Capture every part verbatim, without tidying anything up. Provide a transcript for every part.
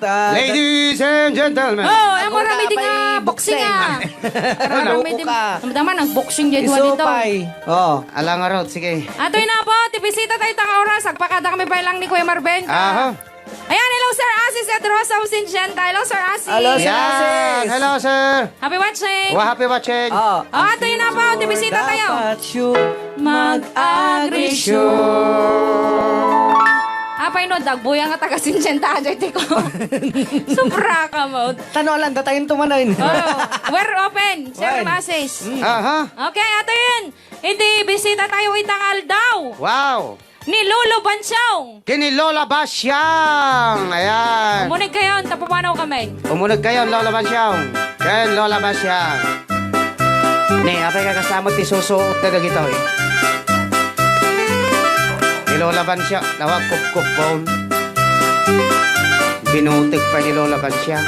Ladies and gentlemen. Oh, ang Agora marami di nga pay boxing, boxing. Ah. Marami Naloko di, ka. Madama, nag-boxing di dua dito. Isupay. Oh, ala nga rod, sige. Ato na po, ti bisita tayo, tanga oras. Agpakada kami pa lang ni Kuya Marben. Aha. Ayan, hello, Sir Asis at Rosa Sinsienta. Hello, Sir Asis. Hello, Sir Yan. Asis. Hello, sir. Happy watching. Wa, happy watching. Oh, Oh, ato yun na po, ti bisita tayo. Dapat yung mag-agresyon. Apay no, dagbuya nga taga Sinsienta, ajay tiko. Sobra ka mo. Tano lang, datayin to man, ay. Oh, we're open, Sir Wen. Masis. Mm. Aha. Okay, ato yun. Iti bisita tayo itang aldaw. Wow. Ni Lolo Bansyong. Kini Lola Basyang. Ayan. Umuneg kayon, tapupanaw kami. Umuneg kayon, Lola Basyang. Ken Lola Basyang. Ni, apay ka kasama ti susuot na dagitoy. Ni Lola Basyang, tawag kupkupon. Binutig pa ni Lola Basyang.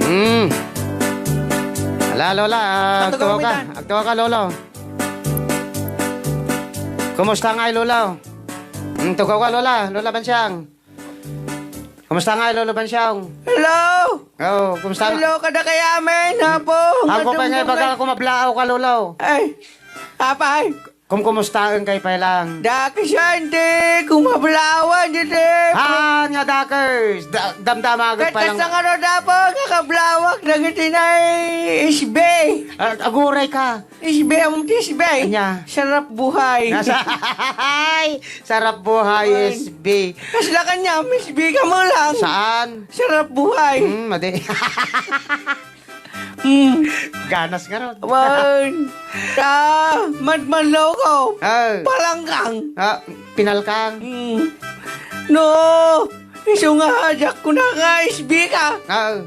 Hmm. Ala, Lola, ah, Katugaw agtuaw ka. Mitan. Agtuaw ka, Lolo. Kumusta ngay, Lolo? Hmm, tugaw ka, Lola. Lola Bansyang. Kumusta ngay, Lolo Bansyang? Hello! Oh, kumusta? Hello, kada kayamin, apo. Ako pa nga, baga kumablaaw ka, Lolo. Ay, apay. Kumkumustaen kay pay lang. Dakes yan, ti kumablaawan, ti, ti. Haan nga dakes. Da-, damdamag Kat pay lang. Kasta nga no, dapo, nga kablawak, dagiti nay isbe. Ah, aguray ka. Isbe, ang ti isbe. Anya? Sarap buhay. Nasa-, ay, sarap buhay, Ay. S B. Kasla kanya, Miss B ka mo lang. Saan? Sarap buhay. Hmm, madi. Hmm. Ganas nga ron. Wan. Ah, madmanlaw ko. Ah. Palangkang. Ah, pinalkang. Hmm. No, isu nga ajak ko na nga isbi ka. Ah.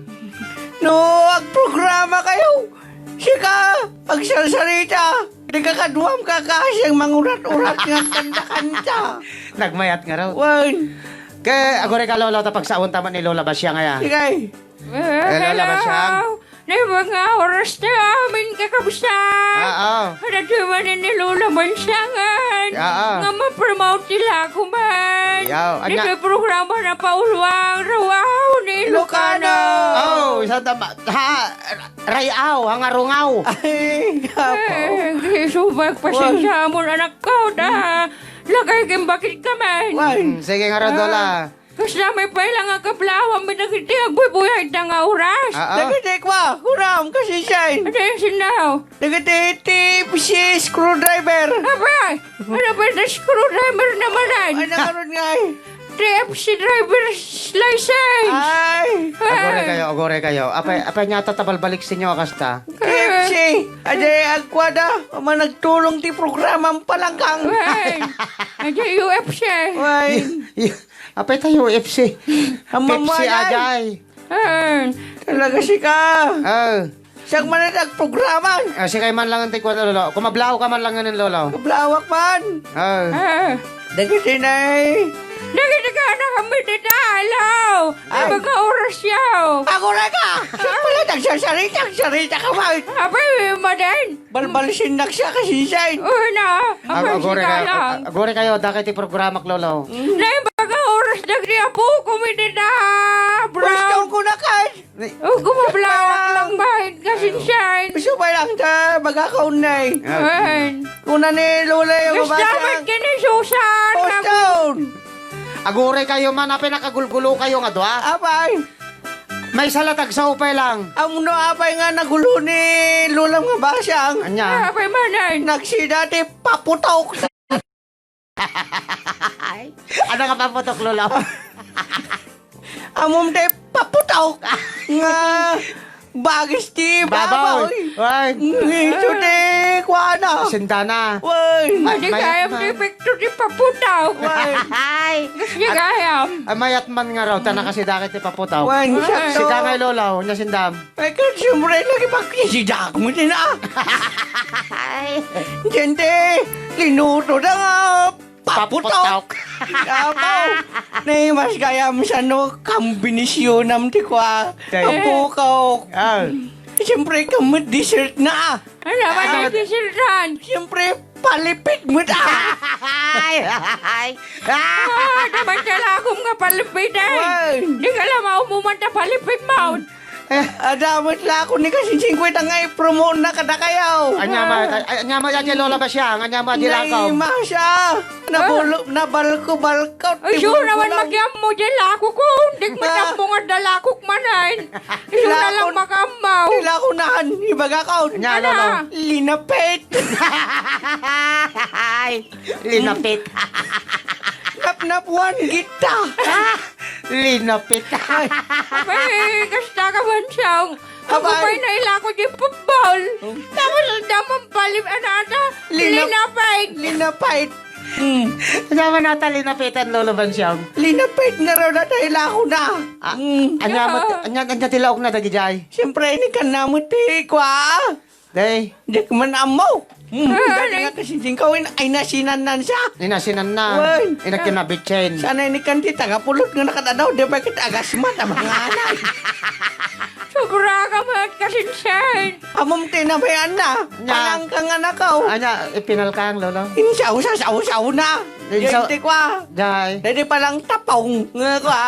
No, agprograma kayo. Sika, agsarsarita. Di ka kaduam ka kasi ang mangurat-urat nga kanta-kanta. Nagmayat nga raw. Wan. Kay, aguray ka, Lolo, ta pagsaon ta man ni Lola Basyang aya. Sige. Eh, Lola Basyang. Nay, mga oras ti amin kakabsat. Ah, ah. Ano di man ni Lola Bansangan? Ah, ah. Nga ma-promote ti lako man. Yaw, anya? Dito programa na pauluang rawaw ni Ilocano. Ilocano. Oh, isa tama. Ha, rayaw, hangarungaw. Ay, gapo. Eh, di subag, pasensya mo, anak ko, da. Lagay kim bakit ka man. Wan. Mm, sige nga, Lola. Ah. Kasla may pay lang nga kablaawan mi dagiti agbuybuya ita nga oras. Ah, ah. Dagiti kua, huram, kasisay. Adi, sino? Dagiti T F C screwdriver. Apay, ano ba na screwdriver naman ay? Ay, nakarod nga ay. T F C driver's license. Ay. Ay. Agore kayo, agore kayo. Apay, apay niya tatabalbalik sinyo, kasta? T F C. Adi, agkwada. Ama nagtulong ti programang palangkang. Ay. Adi, U F C. Ay. Apay tayo, U F C. Ang Pepsi, mamuhay. Ajay. Ah. Talaga sika. Ah. Siya man ang nagprograma. Ah, si kay man lang ang tikwa, Lolo. Kumablao ka man lang ngayon, Lolo. Kablawak man. Ah. Ah. Dagiti nay. Dagiti ka na kami dita, hello. Ay. Ay, mga oras yaw. Ako na ka. Siya pala, nagsasarita, nagsasarita ka man. Apay, maden. Balbalsinnak siya kasi siya. Oh, na. Ag-, agore kayo, ag-, agore kayo, dakay ti programak, Lolo. Nay, baga oras dagdi apo, kumidi na, bro. Gusto ko na ka. Oh, kumabla lang ba? Kasi siya. Gusto pa lang ta, baga ka unay. Ah. Ay. Kuna ni Lola yung Gusto mabasa. Naman kini Susan. Boston. Agore kayo man, apay nakagulgulo kayo nga dua. Apay. May sala tagsaupay lang. Amno apay nga nagulo ni Lola nga basang? Anya? Ah, apay manen. Nagsida ti paputok. Ano nga paputok, Lolo? Amom ti paputok nga bagis ti babaw. Babaw. Ay. Ngiso ti kuana. Sindana. Way. Ay, mayat man. Adi kayam ti epekto ti paputok. Way. Ay. Gusto niya kayam. Ay, mayat man nga raw, ta nakasidakit ti paputok. Way, sakto. Sika nga, Lolo, nya sindam. Ay, ket siyempre, nakipagkisidak mo din, ah. Ay. Diyan, te, linuto na nga, paputok. Paputok. Apo, nay mas kayam sa no, kombinisyonam ti kua, Tay. Apo ka, oh. Ah. Siyempre, kamut dessert na, ah. Ano ba Ah. Yung dessertan? Siyempre, Palipit met, ah! Ay, ay, ay. Ah, daman ka lakom nga palipit, eh. Wen. Di ka la maumuman ta palipit mo. Eh, adda met la ako ni Kasing Singkwenta nga ipromote na kadakayo. Anya ma, ay, anya ma, anya Lola Basyang, anya ma, di lakaw. Naima siya. Nabulo-, nabalko-balko. Ay, sure naman, magiammo diay lakok ko. Di ko matapmo nga dalakok manen. Isu na lang makaammaw. Ilako na, ibaga ko. Anya, Lola? Linapit. Ay, linapit. Napnapuan kita. Linapit. Ay. Abay, kasta ka, Bansyong. Abay. Ako pa'y nailako di football. Oh. Tapos ang damang palim, ano ata? Linap-, linapit. Linapit. Hmm. Anya man ata linapitan, Lolo Bansyong? Linapit nga raw na tayo lako na. Ah, hmm. Anya, anya, anya ti laok na dagidiay? Siyempre, inikan naman ti kwa. Day. Di ko man ammo. Hmm. Ah, dati day. Nga kasi din ko, in-, ay nasinan nan siya. Ay nasinan na. Wen. Ay nagkinabitsin. Sana inikan ti taga pulot nga nakadadaw, di ba kita agasmat, abang anay. Sobra ka, mat, kasinsin. Amom tinabayan na. Nya. Palang kang anak ko. Anya, ipinalkang, lolo. Insaw, sasaw-saw na. Insaw. Yan, tikwa. Jay. Dadi palang tapong. Nga kwa.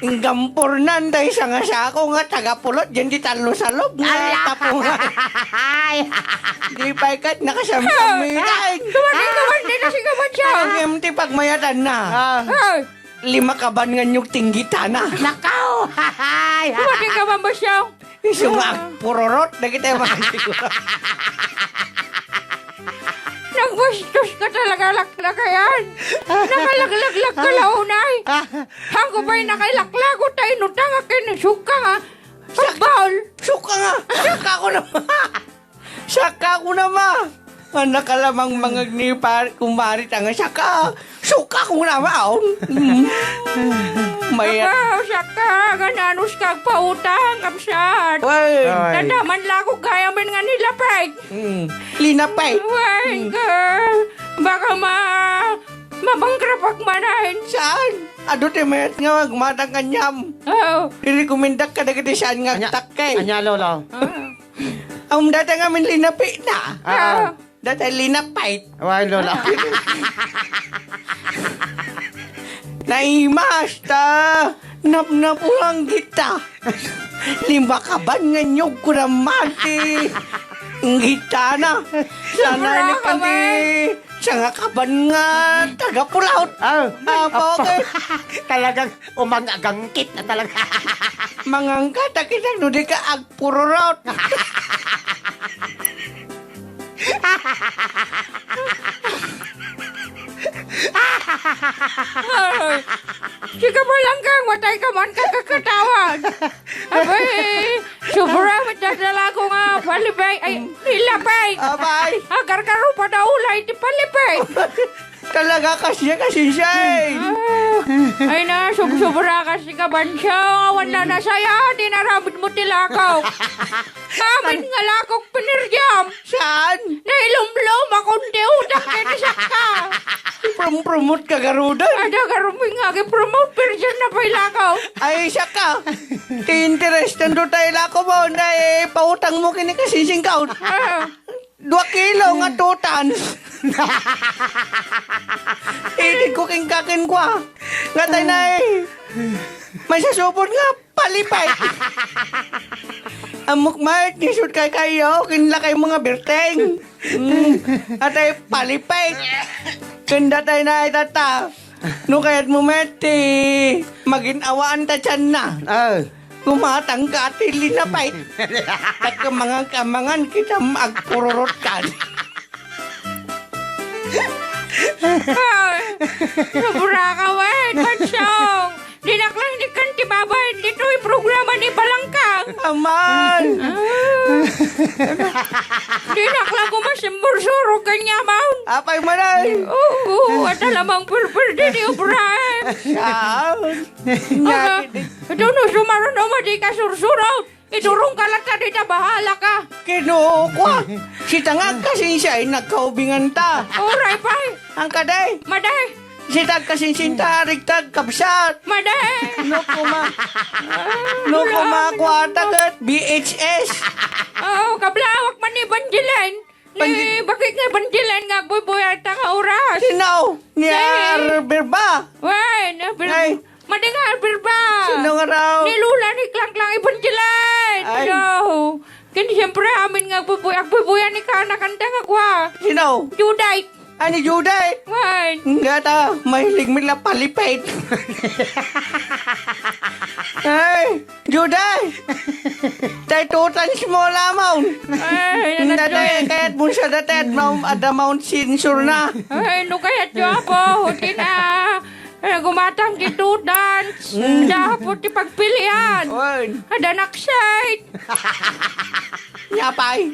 Inggampurnan, day, sa nga sako nga taga pulot, yan di talo sa loob nga tapong. Ay. Di pa ikat nakasamsam, eh, day. Dumating, dumating na si Kamatsa. Ang empty pagmayatan na. Ah. Ay. Lima ka ban nga niyog tinggitana. Nakaw! Ay! Dumating ka, Ma'am Basyong. Isu nga agpururot, dagiti mga siguro. Nagbastos ka talaga, laklakayan. Nakalaglaglak ka, launay. Ako pa'y nakailaklago, ta inutang akin, suka nga. Sak-, pagbahol. Suka nga. Suka ko na. Saka ko na, ma. Anak ka lamang mangagni, par-, kumari, tanga, saka. Suka ko na, ma, oh. Mm. Maya. Aba, saka, gananus ka agpautang, kapsat. Well. Ay. Tanda man la ako gaya man nga nilapay. Mm. Linapay. Well, mm, ka, baka ma-, mabangkrapag manan. Saan? Adu ti mayat nga agmatang kaniam. Oo. Irekomendak ka dagiti saan nga agtakke. Anya, lolo? Ah. Am, data nga min linapi na. Ah. Data linapay. Awan, lola. Ah. Naimas ta. Napnapulang kita. Lima ka ban nga niyog ko na mati. Ang gitana. Sana. Sobra ni ka, kami. Man. Siya nga kaban nga taga-pulot. Ah, ah, apa, okay. Talagang umang-agangkit na talaga. Mangangkat, kita no di ka agpururot. Ay, sika pa lang kang matay ka man kakakatawa. Abay, sobra, madadala ko nga palibay. Ay, ilabay. Abay. Agargaro pa daw ulay ti palibay. Talaga, kasya, kasi siya, eh. Ah. Ay na, subsobra kasi ka, Bansyong. Awan na nasaya, di naramid mo ti lakaw. Amin nga lakok pinirjam. Saan? Nailumlom akong ti utang kay ni Saka. Prom-promote ka, garudan. Ada, garumi nga, promote, pirjam na pa'y lakaw. Ay, Saka. Ti interes, tando tayo lakaw mo, na, eh, pautang mo kini kasisingkaw. Ah. Dua kilo nga two tons. Itid ko king kakin kwa. Nga tayo na eh. May sasubod nga palipay. Amok mayat, nisod kay kayo, kinlakay mo nga birteng. Mm. Atay palipay. Kanda tayo na itata. No kayat mo met ti magin-awaan ta tiyan na. Ah. Kumatang ka ti linapay. Tagkamangan-kamangan kita agpururot kan. Ay, sobra ka, wen, Bansong. Dinaklang ni kan ti babaen ditoy programa ni Balangkang. Aman. Ah. Dinaklang ko masimbur-suro kanya, man. Apay manay. Oo, at alamang purpur di di obra, eh. Saan? Aga, ito no, sumaron o madi ka sursurot. Idurong ka lang ka dita, bahala ka. Kinukwa. Sita nga agkasinsiay, nagkaubingan ta. Oray, pay. Ang kaday. Maday. Sita agkasinsinta, rigtag, kabsat. Maday. No kuma. No kuma, kuwata ket B H S. Oo, kablawak man ni Evangeline. Ni, bakit nga bandilan nga agbuybuyag ta nga oras? Sino? Ni Ni Arbirba? Wen, Arbirba. Ay. Madi nga Arbirba. Sino nga raw? Ni Lola ni Klangklang Evangeline. Ay. Hello. Ken siyempre, amin nga agbubuy-, agbubuyan ni Kana kanta nga kwa. Sino? Juday. Ani Juday? Wen. Nga ta, mahilig mi la palipit. Ay. Juday! Tay tutans mo lamang! Ay, Nanaday, kayat mo siya dati at maum-, ada maun sinsur na. Ay, no kayat yo, apo, huti na. Eh, gumatang ti tutans. Mm. Dapat ti pagpilian. Oy. Ada naksayt. Nya pay.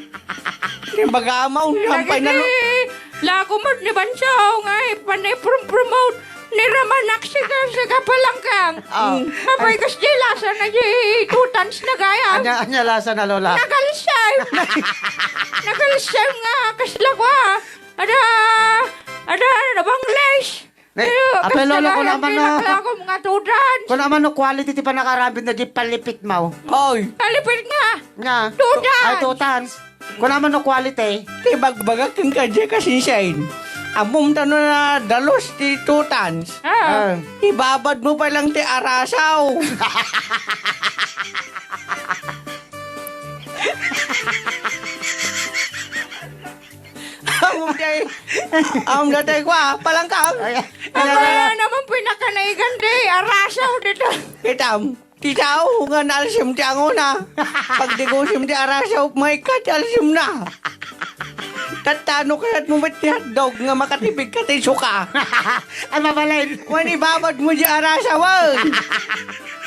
Ni baga maun, nya pay na lo- Lagi ni, lago mo ni Banso, nga, eh, panay prom-promote. Ni Ramanak, siga, siga palangkang. Oh. Mm. Apay, kas di lasa na di tutans na gayam. Anya, anya lasa na, Lola? Nagalsem. Nagalsem nga, kasla kwa. Ada, ada, ada bangles. Ne, pero, apay, kas Lola, na kun gayam, aman di na, naklakom nga tutans. Kun aman no quality ti panakaramid na di palipit mo. Oy. Palipit nga. Nga. Tutans. Ay, tutans. Kuna man no quality? Ti bagbagak kenka diay kasinsiaen. Ammom ta no nadalus ti tutans. Ah. Ah. Ibabad mo pa lang ti arasaw. Ammom diay, ammom diay kwa, palangkang. Ay, ay, ay, ay. Aba, naman pinakanaigan di arasaw dito. Kitam. Ti tao nga naalsim ti angona. Pagdigusim ti arasaw, maikkat ti alsimna. Tattano kayat mo met ti hotdog nga makatipid ka ti suka? Ay, mabalin. Wen, ibabad mo di arasaw, eh.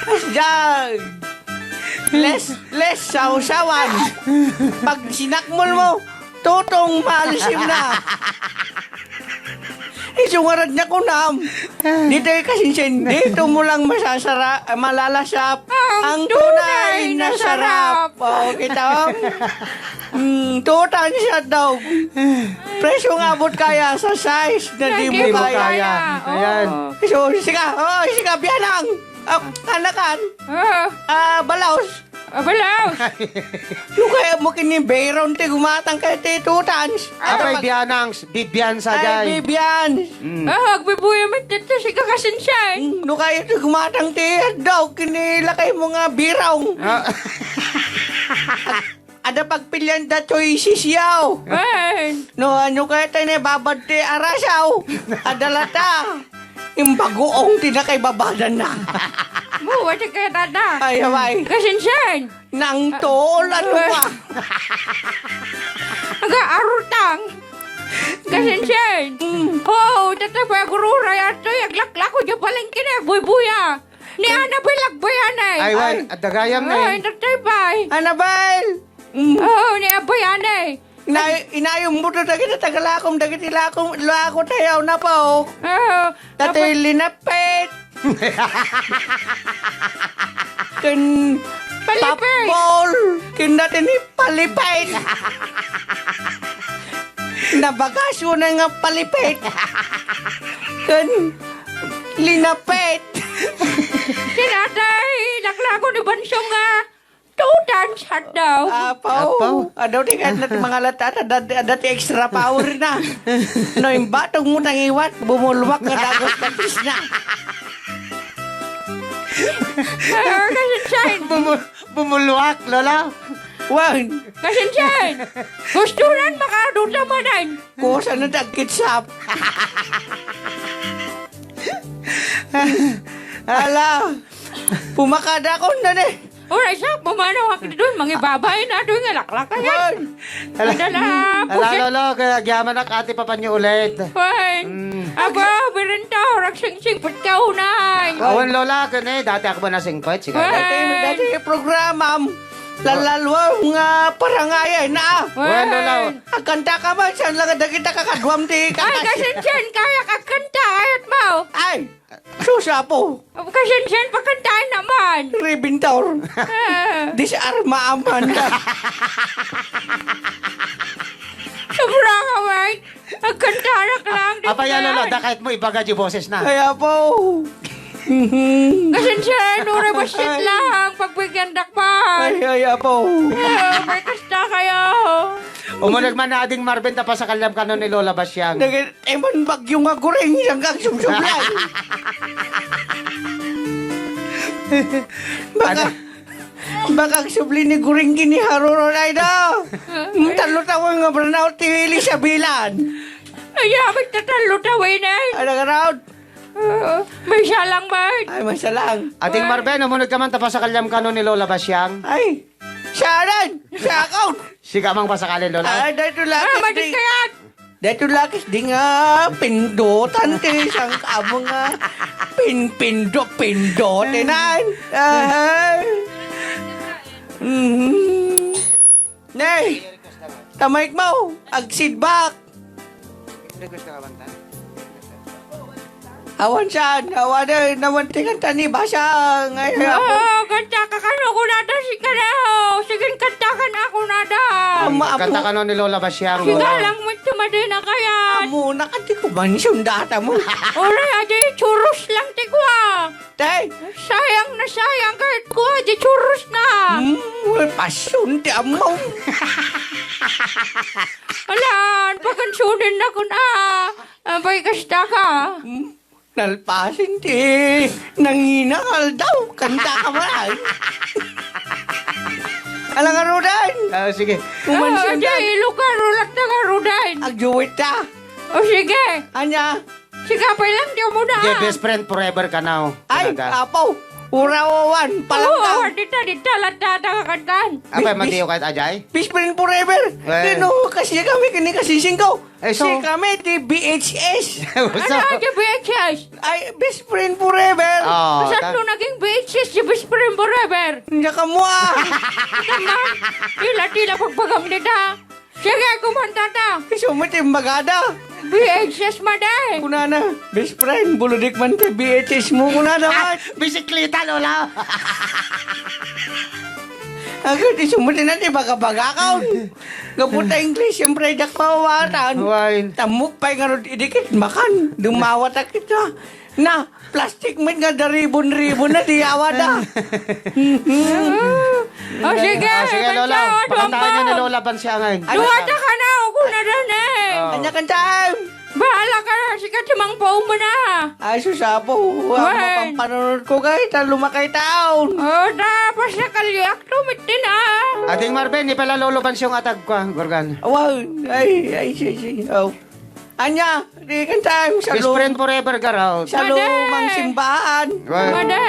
Asdiay. Les, les, sawsawan. Pag sinakmol mo, Totong, maalsim na. Isu ngarud nga kunam. Ditoy kasinsin, dito mo lang masasara-, malalasap ang tunay na sarap. O, kita mo? Mm, tutan siya daw. Presyo nga abot kaya sa size na di mo kaya. Ayan. Oo. So, sika, oh, sika, biyanang. Ah, kanakan. Ah. Ah, balaos. Ah, balaos. No kaya mo kini Biron ti gumatang kay ti tutans. Apay, biyanang, bibiyan sa jay. Ay, bibiyan. Mm. Ah, agbibuya met dito si kakasinsian. Mm, no kaya ti gumatang ti daw kini lakay mo nga birong. Ah. Ada pagpilian da choices yaw. Ay. No, ano kaya tayo na babad ti arasaw? Ada lata. Imbagoong ti nakaibabadan na. Mo, wala kaya tata. Ay, away. Kasinsian. Nang tol, ano ka? Aga, arutang. Kasinsian. Mm. Oo, tata pa gurura yato, aglaklako, di palengke na, buybuya. Ni Annabel Agbayanay. Ay, way, ay. Adda gayam na. Ay, eh. Tatay pay. Annabel! Mm. Oo, ni Agbayanay. Ina-, inayom mo to dagiti tagalakom, dagiti lakom, lako tayaw na po. Oo. Dati apa- linapit. Ken palipit. Tapol. Ken dati ni palipit. Nabagas mo na nga palipit. Ken linapit. Kinatay, laklako ni Bansong nga, tutan siya daw. Apaw. Apaw. Adaw ti kahit na ti mga lata, ada, ada ti extra power na. No, imbatog mo tangiwat, bumulwak nga dagos batis na. Ah, kasi siya, Bumul-, Bumulwak, Lola. Wan. Kasinsian. Gusto nan makaduta manan. Kusa na dagkitsap. Ala. Pumakada ko na ni. Oray sa, pumanaw ak dun, mangibabay na dun nga laklakayan. Wan. Ala, Adala, ala, pusit. Lolo, kaya agyaman ak, ate, papanyo ulit. Wan. Mm. Aba, birinta, orak sing-, singpet ka unay. Awan, Lola, kene, dati ak ba nasingpet? Sige. Wan. Dati, dati, programam, lalalwa nga parangayay na. Wan, Lola. Agkanta ka man, saan lang dagita kakaduam ti Ay, kakas- kasinsian, kaya kagkanta, ayat mo. Ay, sus, apo. Kasinsian, pakantaan naman. Ribintor. Ah. Disarma aman. Sobra ka, Mike. Agkantarak lang, di Apa yan, ba? Lola? Dakayat mo, ibaga di boses na. Kaya po. Mhm. Kasinsian, uray bassit lang. Pagbigyan dakpan. Ay, ay, apo. Ah, may kasta kayo. Umuneg man, Ading Marvin, ta pasakaliam kano ni Lola Basiang. Dagiti man bagyo nga guring, saan ka agsubsublay? Baka, ano? Baka agsubli ni guring ken ni harurot, ay da. Tallo tawen nga brownout ti Elisabelan. Ay, abit na tallo tawen, ay. Ano ka, Rod? Ah, maysa lang, man. Ay, maysa lang. Ading Marvin, umuneg ka man, ta pasakaliam kano ni Lola Basiang. Ay, saan? Sa akon? Sika mang pasakali, Lola. Ay, daytoy lakis, ah, di, madikayat. Daytoy lakis, di nga pindutan ti sangkamo nga pinpindo-pindotenan. Aha. Mhm. Nay, tamaik mo, agsidbak. Awan saan, awan, eh, naman ti kanta ni Basiang, ay, apo. Oo, kanta ka kano, kunada si kano. Sige, kanta ka na, kunada. Ama, apo. Kanta kano ni Lola Basiang, Lola. Sige lang, mo ito, madina kaya. Amo, nakati ko man sundata mo. Uray, adi, churros lang ti kwa. Tay! Sayang na sayang, kahit kua, di churros na. Hmm, pasyun ti ammo. Alan, pakansunin na kun, ah. Abay, kasta ka. Hmm, nalpasin ti nangina nga aldaw. Kanta ka man, ay. Alang arudan. Ah, sige. Umansyun, ah, di, Ilocan, ulat na nga arudan. Agjuwit ta. O, sige. Anya? Siga pay lang, di mo na. Di, best friend forever ka now. Ay, talaga. Apo, urawawan, palanggang. Oo, dita, dita, lata, ta, kakantan. Apay, bis-, matiyo kahit ajay? Best friend forever. Eh. Kino, kasi kami, kini kasi singko. Eh, so? Si kami, ti B H S. Ano, ti B H S? Ay, best friend forever. Oh, saan ta- no naging B H S, si best friend forever? Hindi ka mo, ah. Tama. Tila, tila, pagpagam dita. Sige, kumanta ta. Isu met ti imbagada. B H S madi. Kunana, best friend, buludik man ti B H S mo, kunana, ah, man. Bisikleta, Lola. Agad, isu met ti nati, baga-baga ka. Gapu ta English, siyempre, diak mawatan. Wine. Tammok pay nga rod, idikit, makan. Dumawa ta kita. Na, plastic met nga daribon-ribon na, di awa da. O, sige, ah, sige, Lola. Pakantahan niyo ni Lola Pansiangan. Duwata ka na, ako na rin eh. Oh. Anya kan time? Bahala ka na, sikat si Mang Pao mo na. Ay, susapo. Wen. Ang mapampanunod ko, kay ta lumakay taon. Oh, tapos na kaliak, tumitin ah. Ading Marvin, ipala Lolo Pansiong atag ko, ah, Gorgan. Wow, ay, ay, si, si, oh. Anya, di kan time, best friend forever ka raw. Sa lumang simbahan. Right. Madi.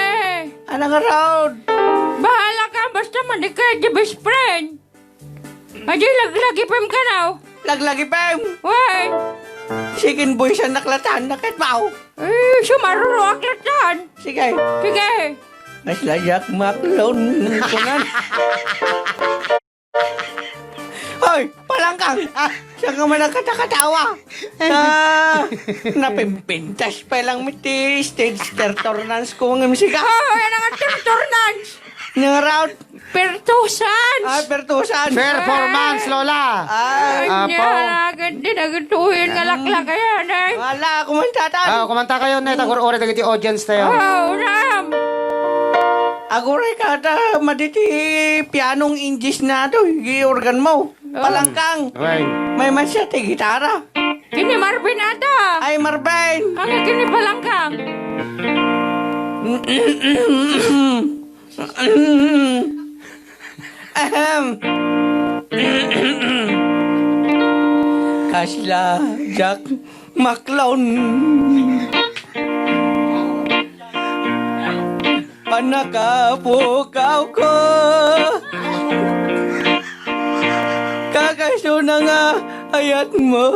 Anang araw? Bahala ka, basta manikay di best friend. Adi, laglagi pem ka now. Laglagi pem? Why? Sikin boy sa naklatan, nakit bao. Eh, sumaruro aklatan. Sige. Sige. Mas lajak maklon. Kunan. Hoy, palangkang! Ah, saan ka man nagkatakatawa? Ah, napimpintas pa lang miti stage performance ko ng M C ka. Oh, yan ang performance! Yung round. Pertusans! Ah, pertusans. Performance, Lola. Ay, apo. Niya, agad din, agad tuhin nga laklak, ayan, ay. Wala, kumanta tayo. Ah, kumanta kayo, Net. Agur-uri dagiti audience tayo. Oh, ram! Aguray ka ta, maditi pianong injis na to, gi organ mo. Oh. Palangkang. Right. May masya ti gitara. Kini Marvin ata. Ay, Marvin. Ang kini palangkang. Ahem. Kasla, Jack. Maklon. Panakapukaw ko. Kakaso na nga ayat mo.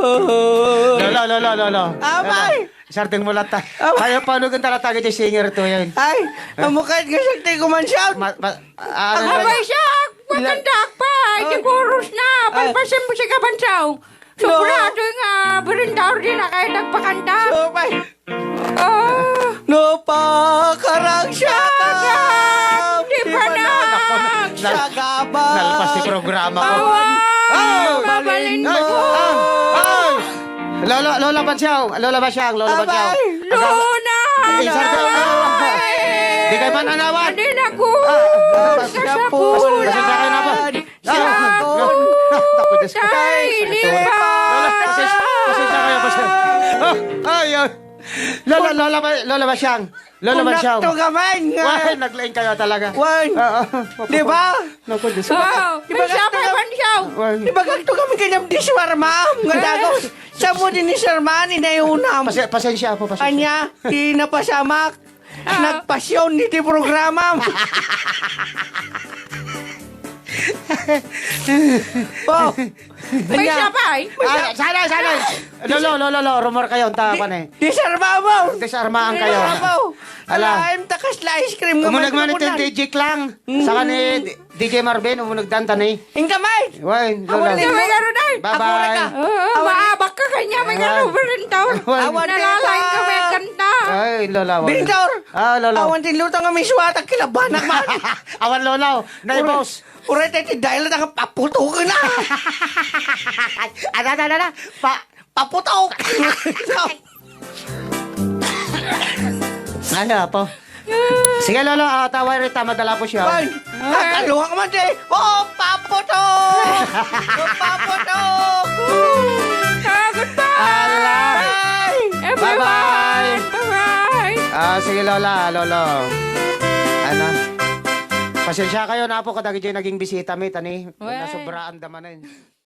Lolo, lolo, lolo. Amay! Lolo, sarting mo lata. Amay! Ayaw pa, ano, ganda lata, singer to yan. Ay, amukad nga sarting ko man sound. Ma-, ma-, ah, ano, amay siya! Maganda pa! Ay, oh. Di chorus na! Ah. Palpasin mo si Kabansaw! Sobra, no. Ito nga, berendar din na kayo nagpakanta. So, pay. Ah. No, pakarang siya ka. Di pa na. Naku, nal-, siya gabang. Nalpas ti programa ko. Awan. Ah, mabalin mo. Ah, ah. Lola, Lola Bansiaw, Lola Bansiaw, Lola Bansiaw. Abay. Lola. Ay, sarap. Abay. Di kayo mananawan. Hindi na ko. Ah, ah, ah, sa sapul. Pasensya kayo na po. Siya ko. Naku, Diyos ko. Tay, Lola Ba-, Lola Basyang. Lola Basyang. Kunakto ka man nga. Wah, naglaing kayo talaga. Wan. Oo. Di ba? Naku, Diyos ko. Wow. Di ba May siya kakto pa ka- man siya. Wan. Di ba kakto kami kanyang diswarmam? Nga dago. Sa mo din ni Sherman, inayunam. Pase-, pasensya po, pasensya. Anya, di napasamak. Ah. Nagpasyon ni ti programa. Oh. May Anya. Siya pa eh. May Ah, siya. Sana, sana. Lolo, lolo, lolo, rumor kayo, ta, Di, pane. Disarma mo. Disarmaan kayo. Disarma mo. Ala. Ala, im takas la ice cream nga Umunag man man iti kunan. D J Klang. Mm. Saka ni D J Marvin, umunag dan tani. Ingka, Mike. Wen, Awan Lola. din mo. May garo na. Bye-bye. Ako na ka. Oo, Awan. Maabak ka kanya, may Awan. garo, Brintor. Awan. Awan din Nalalain ka. ka, may kanta. Ay, Lola, awan. Brintor. Ah, Lola. Awan din luto nga miswa, tagkilabanak man. Awan, Lola. Nay, Uri, boss. uri, tete, dahil na nakapaputok na. Ada, ada, ada. Pa, paputok. Ano po? Sige, Lolo, ah, tawag rita, madala po siya. Ay, kakalungan man di. Oh, paputok! Oh, paputok! Ah, goodbye! Ala! Bye! Everyone! Bye-bye! Bye-bye! Ah, sige, Lola, Lolo. Ano? Pasensya kayo na po kadagiti naging bisita mi, tani. Well. Nasobraan da manen.